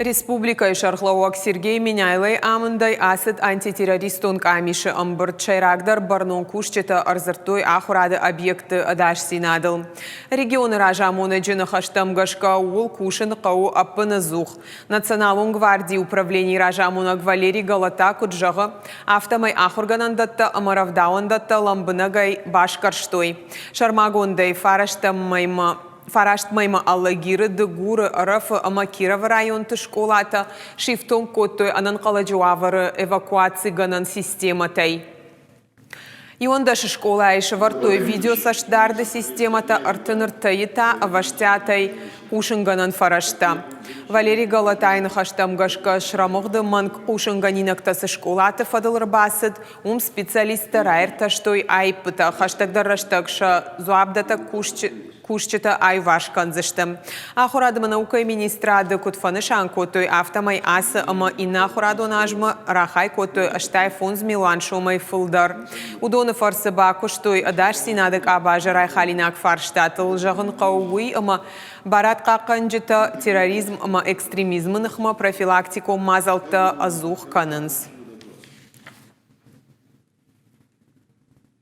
Республикӕйы сӕргълӕууӕг Сергей Меняйлойы амындӕй ацыд антитеррористон къамисы ӕмбырд. Сӕйрагдӕр бӕрнон кусджытӕ ӕрдзырдтой ахуырады объектты ӕдасдзинадыл. Регионы разамонӕджы ныхӕстӕм гӕсгӕ ууыл кусын хъӕуы ӕппынӕдзух. Националон гвардийы управленийы разамонӕг Валерий Голота куыд зӕгъы, афтӕмӕй ахуыргӕнӕндӕттӕ ӕмӕ рӕвдауӕндӕттӕ лӕмбынӕгӕй басгӕрстой. Сӕрмагондӕй фарӕстӕм мӕймӕ Фараст мӕймӕ Алагиры, Дыгуры, Ӕрӕфы ӕмӕ Кировы районты скъолатӕ сифтонг кодтой ӕнӕнхъӕлӕджы уавӕры эвакуацигӕнӕн системӕтӕй. 11 скъолайы сӕвӕрдтой видеоцӕстдарды системӕтӕ, 33-йы та ӕвӕстиатӕй хъусынгӕнӕн фӕрӕзтӕ. Валерий Голотайы ныхӕстӕм гӕсгӕ срӕмыгъды мӕнг хъусынгӕнинӕгтӕ цы скъолаты фӕдыл ӕрбацыд, уым специалисттӕ раиртӕстой аиппытӕ, хӕстӕгдӕр рӕстӕг сӕ дзуапдӕттӕг кусджытӕ аиуварс кӕндзысты. Ахуырад ӕмӕ наукӕйы министрады куыд фӕнысан кодтой, афтӕмӕй ацы ӕмӕ иннӕ ахуырадон азмӕ рахай кодтой 85 милуан сомӕй фылдӕр. Уыдоны фӕрцы бакуыстой ӕдасдзинады къабазы райхалинаг фарстатыл. Зӕгъын хъӕуы уый, ӕмӕ барадхъахъхъӕнджытӕ терроризм ӕмӕ экстремизмы ныхмӕ профилактикон мадзӕлттӕ ӕдзух кӕнынц.